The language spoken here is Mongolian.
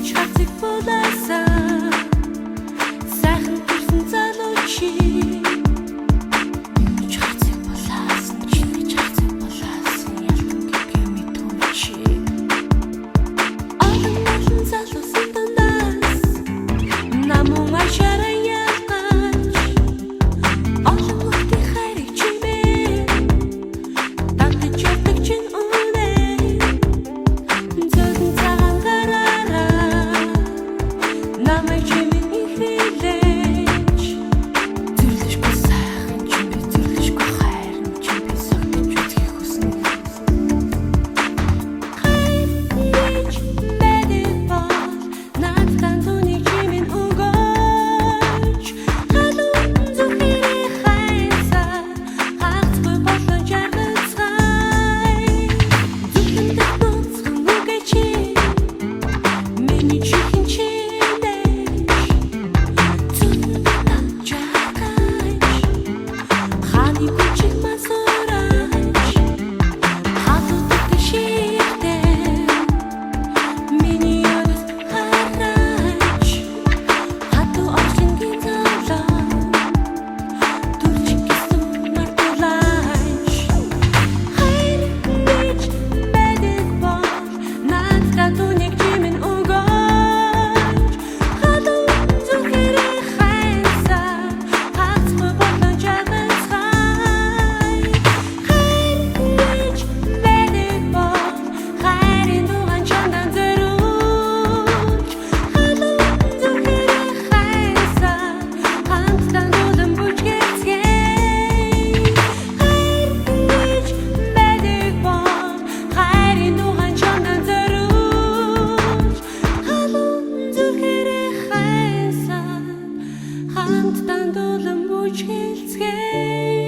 Чиний чарцыг булаасан сайхан төрсөн залуу чи. Миний чарцыг булаасан, чиний чарцыг булаасан ялтан гэдгээ мэдгүй чи. Олон олон залуусын дундаас намун ашаараа ялгаж, олон хүүхдийн хайрыг чимээ дантаж явдаг чинь үнэ. Зөөлөн цагаан гараараа намайг чимээ ихрэлэж. Зүрлэшгүй сайхан чи би, зүрлэшгүй хайрын чи би согтож үзхийг хүснэ. Хайр гэж байдаг бол надад түүнийг чимээ өгөөч. Халуун зүрхээрээ хайнсаар хагацгүй болон жаргацгаая. Зүрхэндээ нууцхан үгээ чи миний чихэн чимээж, зүрхэндээ жаргаж, хааны хүчийг мансуураач, халуудаг шигтэй миний өрөөс хараач, хатуу орчингийн зовлон төрчих гэсэн мартуулаач. Хайр гэж байдаг бол надад түүнийг чимээ өгөөч. Халуун зүрхээрээ хайнсаар хагацгүй болон жаргацгаая. Хайр гэж байдаг бол хайрын дугаан чамд зориулж, халуун зүрхээрээ хайнсаар хамтдаа дуулан бүжгэлцгээе. Хайр гэж байдаг бол хайрын дугаан чамд зориулж, халуун зүрхээрээ хайнсаар хамтдаа дуулан бүжгэлцгээе.